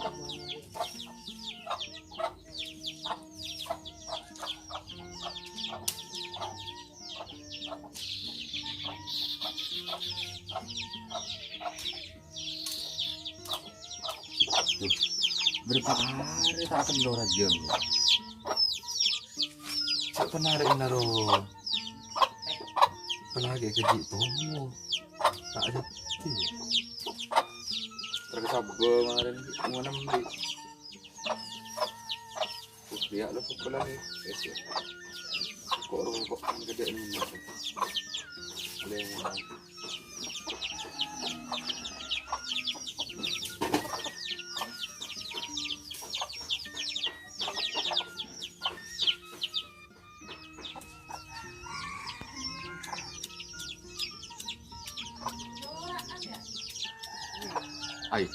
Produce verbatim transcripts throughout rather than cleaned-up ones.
Duh, bârâmpa arè ta' kello rajâ. Cè' panarè'na ro. Apalagi ka Ji' Tomo. Ta' jadi. Terkesaba kemarin mau nembi. Dia lo pukulan nih. Kok rokok kan gede ini. Ada yang mau. Ai.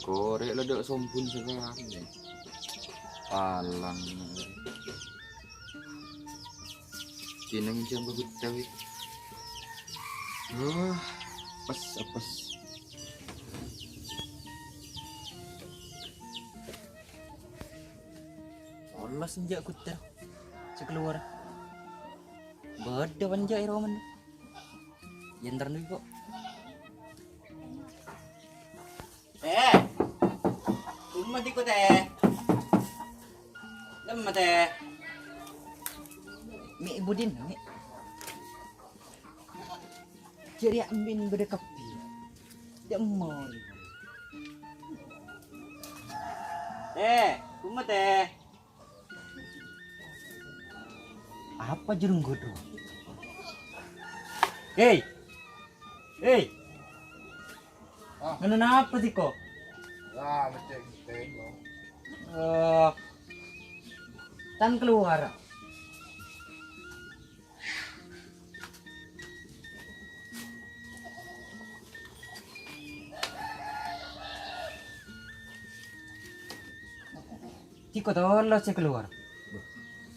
Korè' la dâ' sombun sakalè. Palang. Kineng jam begitu. Wah, apes, apes. Olos enjâ' kutter. Sè kalowar. Bâdâ panjâ' è roman. Yèn terno kok. Tè. Kumma diko, Tè? Lemma, Tè. Mi' budin, mi'. Jârèya embin bâdâ kabbhi. Dâ' emmor. Tè, kumma, Tè? Apa jurung godro? Hei. Hei. Ah. Ngèno napa siko? Ya, ngecek-ngecek, no. Eh, tan keluar. Ciko tolo sè kalowar.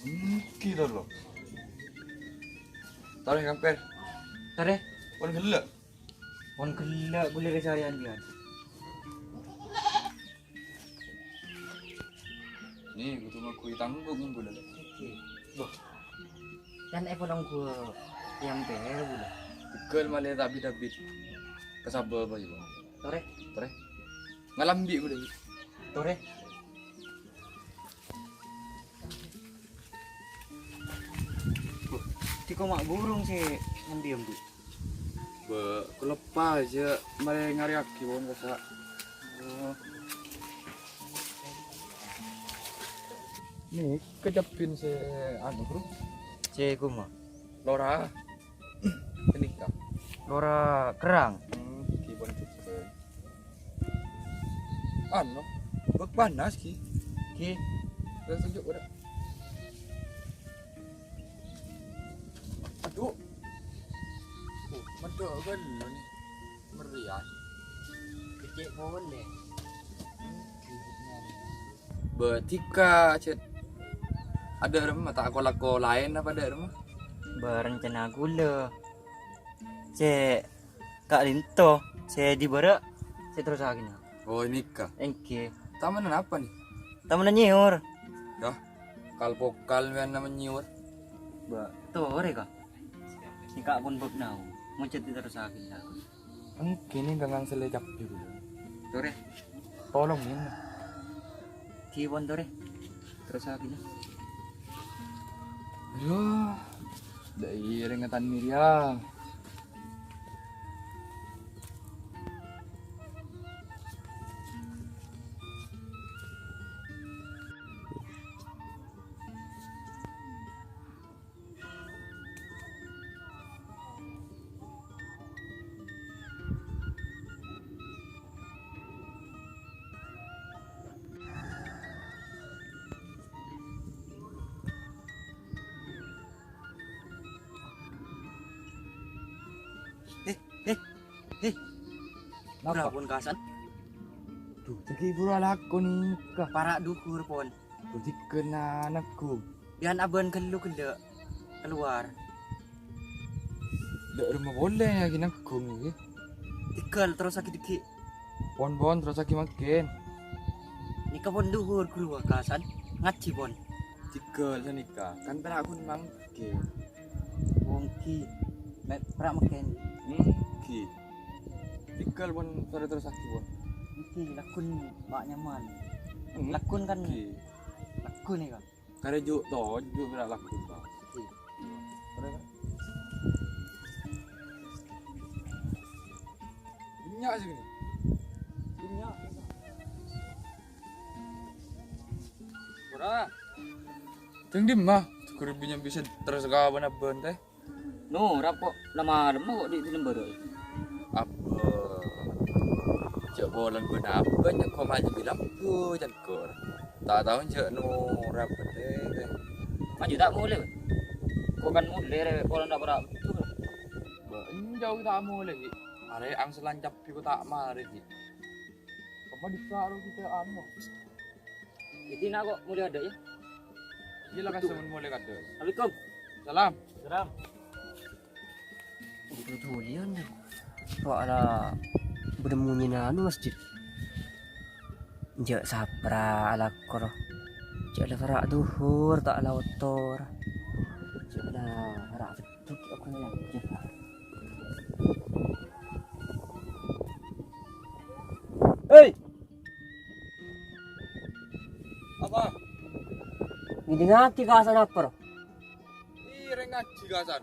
Enggi tolo. Tore, Kamper. Tore. Pon ghellâ'. Pon ghellâ' bulâ rè sarèyan biyan. Ni, kodhu ngaghâbây tanggung bulâ. Oke. Wah. Kan èpolong ghu yang pèr bulâ. Tegel malè ta' bit-abit. Kasabâ apa, ya, Bang? Tore. Tore. Ngalambi' bulâ. Tore. Wah, diko ma' burung sè ngembi-embi. Bâ, kaleppa jâ' marè ngarèyaghi pon kassa'. Oh. Ni kecabbhin sè anu, Bro. Sè kuma? Lora. Kenika. Lora kerrang. Hmm, ghi pon cècèng. Anu, bâk panas, ghi. Ghi. Wis tunjuk, ora. Aduh. Oh, medhok kan, ini. Meriah. Kecek pon, deh. Bâ, dika, Cet. Adâ' remma, ta' ko-lako laèn apa adâ' remma? Bâ, rencana ghulâ. Cè' ka'dinto, sè dibârâ', sè terrossaghina. Oh, ini kah? Èngghi. Tamenna apa, ni? Tamenna nyèyor. Dah, kal-pokal mèyan nama nyèyor. Bâ, torè, kah? Sè ka' pon bâk naon, mocet terrossaghina. Èngghi, ni ganggang sele cap dulu. Torè. Tolong, Min. Ghi pon torè. Terrossaghina. Aduh. Dâ' iyâ rèngatan Mirya. Eh, eh, eh. Napa? Bura pon kasan. Duh, jâgâ buru alako nèka. Para' dhuhur pon. Duh, jhâgâna nanggung. Yan abân ghâllu ghellâ' kalowar. Dâ' remma polè ya ghi nanggung ghi. Tegel terros sakè' dâgghi'. Pon, pon, terrosaghi mangkèn. Nèka pon dhuhur, Ghuru, Kak Hasan. Ngajhi, pon. Jhâghâl sanèka, kan pèra' ghun mangkèn. Ongghi. Mè', pèra' mangkèn. Ongghi. Jhâghâl pon, terrosaghi, pon. Ongghi, lagghu ma' nyaman. Ongghi. Lagghu kan. Lagghu nèka. Karè ju' toju' pèra' lagghu, Pak. Bânnya' sih ini. Bânnya'. Ora. Teng dimma? Guru binyang bisa terus kawan abang teh. No, rapo lama-lama kok di film baru. Apa? Cek bolan guna apa? Nyeko maju bilang bu, cek kor. Tak tahu cek nurap deh. Maju tak mulai. Kok kan mulai re, kalau ndak berat betul. Ba, enjau tak mulai, Ki. Are ang selancap iku tak mari, Ki. Apa dikaro kita anu? Jadi nak kok mulai ada ya? Iya lah, kasih mulai kada. Assalamualaikum. Salam. Salam. Itu tulian. Kok ala bâdâ monyèna anu masjid. Jhâ' sapra alako. Jhâ' la pèra' dhuhur ta' la otor. Jhâ' la pèra' beddhuk aku lagi. Hei! Apa? Ngèdingngaghi Kak Hasan apa, Ro? Ih, rèng ngajhi Kak Hasan.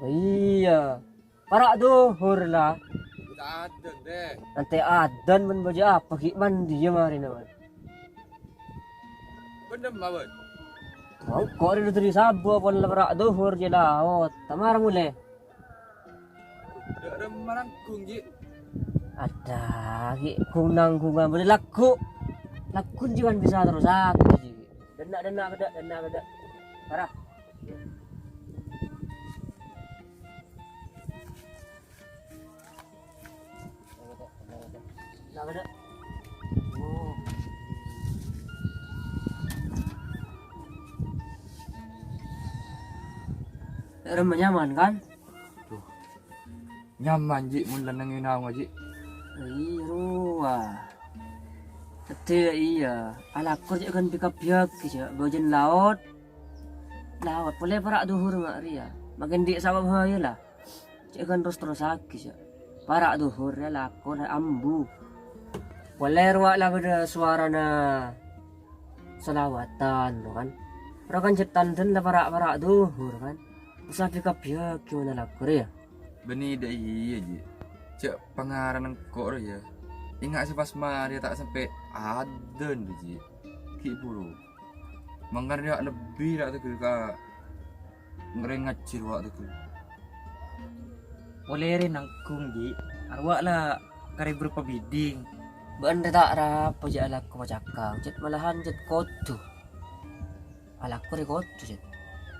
Iyâ. Pèra' dhuhur la. Kita adzan, deh. Nanti adzan men bâjâ apa ghi' mandi ya marèna, Man. Bhendher, Wan. Mau kok rèya dhâri sabbhu pon la pèra' dhuhur jâ' laot. Tamara mulè. Dâ' remma nanggung, Ji. Adâ, ghi' ghung-nangghungan bâdâ lagghu. Lagghu jiyâ kan bisa terros aku, Ji. Dhenna', dhenna' bâdâ, dhenna' bâdâ. Parah. Dhenna' bâdâ. Oh. Remma nyaman, kan? Duh. Nyaman, Ji, mon la neng è naongnga, Ji. Iyâ, rowa. Tadâ' iyâ, alako jhâ' ghân bi-kabbhiyâghi, jhâ' bâjâna laot. Laot, polè pèra' dhuhur ma' rèya. Makin dhi' sabâb bhâi la. Jhâ' ghân ros-terrosaghi, jhâ'. Pèra' dhuhur rèya lakona ambu. Polè rowa la bâdâ sowarana salawatan, kan. Rowa kan jhâ' tandhâna la pèra'-pèra' dhuhur, kan. Usa bi-kabbhiyâghi mon alako rèya. Bânnè dâ' iyâ, Ji. Jhâ' pangarana engko' rowa, yâ. Enga' sè pas marè ta' sampè' adzan, Ji. Ghi' buru. Mangkana rèya lebbi ra' tegghâl ka ngerèng ngajhi rowa tegghâl. Polè rè nangghung, Ji. Arowa la karè bârâmpa bidhing. Bâ'na rè ta' arapa jhâ' alako pacakang, jhât malahan jhât kodhu. Alako rè kodhu, jhât.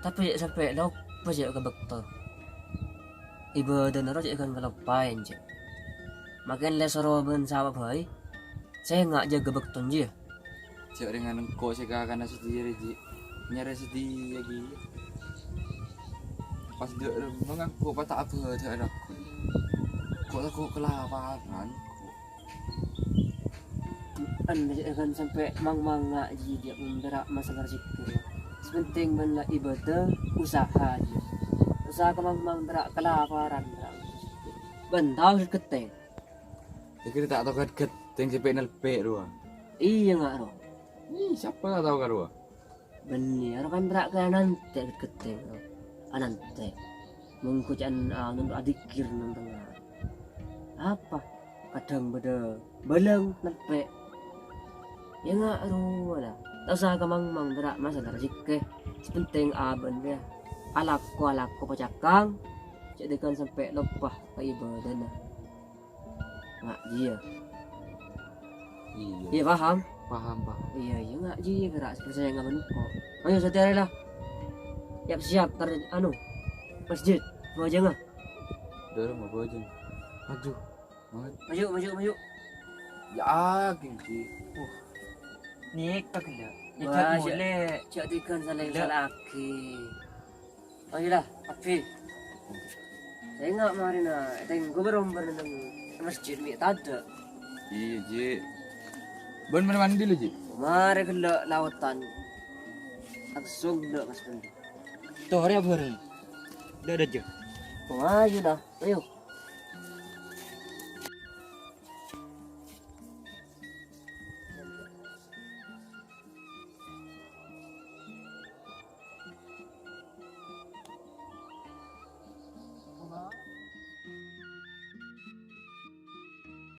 Tapè jhâ' sampè' loppa jhâ' ka bâkto. Ibâdâna rowa jhâ' ghân kaloppaè, jhât. Makin lè soro bân sapa bhâi, sènga' jâgâ bâkto, jiyâ. Jhâ' rèng engko' sè kakana sadhiyâ rè, Ji. Nyarè sadhiyâ, Ji. Pas dâ' remma ngako' pa ta' abâdâ alako. Ko' tako' kalaparan, ko'. Anda jhâ' ghân sampè' mang-manga', Ji, jhâ' mon pèra' masalah rejhekkè. Sè pentèng bân la ibâdâ, usaha, Ji. Usaha ka mang-mang pèra' kalaparan, pèra'. Bân tao sè ghettèng. Jâ' ghita' ta' tao ghet-ghet, tèng sè pè' nelpè' rowa. Iyâ, nga' rowa. Ih, sapa ta' tao ka rowa? Bânnè, rowa kan pèra' kè anantè' ghet-ghettèng, rowa. Anantè'. Mongghu ca'na, ah, nonton adzikir nonton. Apa? Kadhâng bâdâ bâlâng nelpè'. Iyâ, nga' rowa la. Ta' osa ka mang-mang pèra' masalah rejhekkè. Sè pentèng abâ'na rèya alako-alako pacakang. Jhâ' ghân sampè' loppa ka ibâdâna. Nga' jiyâ. Iyâ. Iyâ, paham? Paham, paham. Iyâ, iyâ, nga' jiyâ, pèra' sè percaya ngamen ko'. Ayo, satèya rè la. Siap-siap, tar, anu, masjid, bâjângnga. Dorong bâjâng. Aduh, mat. Maju, maju, maju. Yâ, gengki. Uh. Nèka ghellâ'. Wah, jhâ' jhâ', molè. Jhâ' tèghân salèng-salèngaghi. Oh, iyâ la, Abi. Sènga' marèna, ètengghu bârâmpa neng masjid mè' tadâ'. Iyâ, Ji. Bâ'na mandi, lo, Ji? Marè ghellâ' laotan. Langsung dâ' ka Sèpèndi. Torè bhâreng. Dâ' dâjâ. Ayo, dah. Ayo.